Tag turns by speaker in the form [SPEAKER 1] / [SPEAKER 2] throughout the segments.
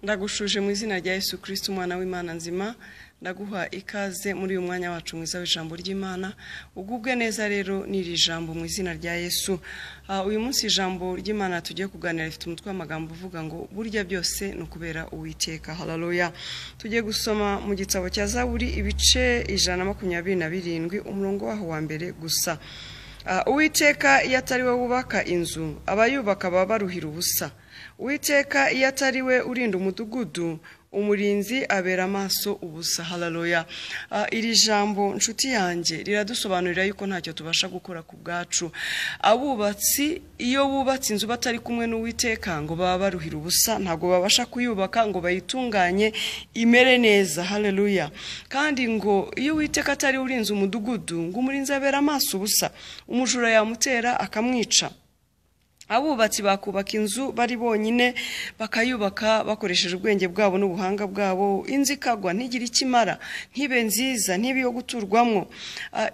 [SPEAKER 1] Ndagushuje mu izina rya Yesu Kristo, umwana w'Imana nzima. Ndaguha ikaze muri uyu mwanya wacu mwiza w'ijambo ry'Imana. Ugubwe neza rero n'iri jambo mu izina rya Yesu. Uyu munsi ijambo ry'Imana tugiye kuganira rifite umutwe w'amagambo uvuga ngo burya byose ni ukubera Uwiteka. Haleluya. Tugiye gusoma mu gitabo cya Zaburi ibice 127 umurongo waho wa mbere gusa. Uwiteka iyo atari we wubaka inzu, abayubaka baba baruhira ubusa. Uwiteka iyo atari we urinda umudugudu, umurinzi abera amaso ubusa. Haleluya. Iri jambo nshuti yanjye riradusobanurira yuko ntacyo tubasha gukora ku bwacu. Abubatsi iyo bubatse inzu batari kumwe n'Uwiteka ngo baba baruhira ubusa, ntabwo babasha kuyubaka ngo bayitunganye imere neza. Haleluya. Kandi ngo iyo Uwiteka atari urinze umudugudu, ngo umurinzi abera amaso ubusa, umujura yamutera akamwica. Abubatsi bakubaka inzu bari bonyine, bakayubaka bakoresheje ubwenge bwabo n'ubuhanga bwabo, inzu ikagwa ntigire icyo imara, ntibe nziza, ntibe iyo guturwamo.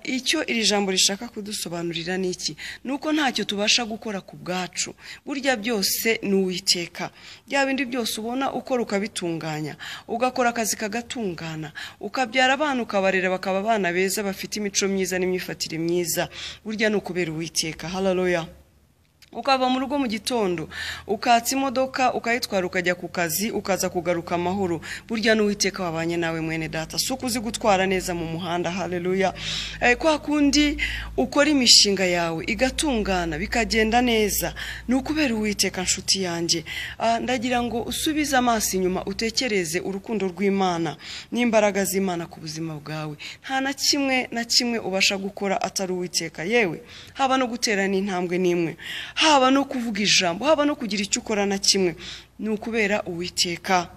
[SPEAKER 1] Icyo iri jambo rishaka kudusobanurira ni iki? Ni uko ntacyo tubasha gukora ku bwacu. Burya byose ni Uwiteka. Bya bindi byose ubona ukora ukabitunganya, ugakora akazi kagatungana, ukabyara abana ukabarera bakaba abana beza bafite imico myiza n'imyifatire myiza, burya ni ukubera Uwiteka. Haleluya. Ukava mu rugo mu gitondo, ukatsa imodoka, ukayitwara ukajya ku kazi, ukaza kugaruka amahoro, burya n'Uwiteka wabanye nawe mwene data. Si uko uzi gutwara neza mu muhanda. Haleluya. Kwa kundi ukora imishinga yawe igatungana bikagenda neza, ni ukubera Uwiteka nshuti yanjye. Ndagira ngo usubize amaso inyuma, utekereze urukundo rw'Imana n'imbaraga z'Imana ku buzima bwawe. Nta na kimwe na kimwe ubasha gukora atari Uwiteka. Yewe, haba no gutera n'intambwe n'imwe, haba no kuvuga ijambo, haba no kugira icyo ukora na kimwe, ni ukubera Uwiteka.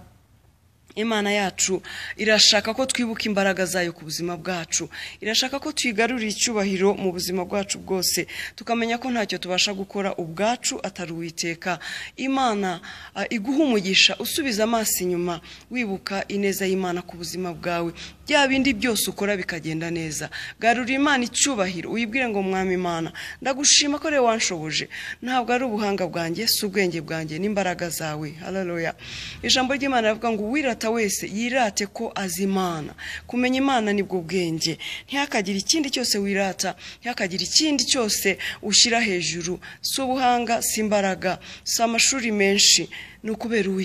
[SPEAKER 1] Imana yacu irashaka ko twibuka imbaraga zayo ku buzima bwacu, irashaka ko tuyigarurira icyubahiro mu buzima bwacu bwose, tukamenya ko ntacyo tubasha gukora ubwacu atari Uwiteka. Imana iguha umugisha usubiza amaso inyuma, wibuka ineza y'Imana ku buzima bwawe, bya bindi byose ukora bikagenda neza. Garurira Imana icyubahiro, uyibwire ngo Mwami Imana, ndagushima ko rero wanshoboje, ntabwo ari ubuhanga bwanjye, si ubwenge bwanjye, n'imbaraga zawe. Haleluya. Ijambo ry'Imana rivuga ngo uwirata wese yirate ko azi Imana. Kumenya Imana nibwo bwenge. Ntihakagire ikindi cyose wirata, ntihakagire ikindi cyose ushyira hejuru, si ubuhanga, si imbaraga, si amashuri menshi, ni ukubera Uwiteka.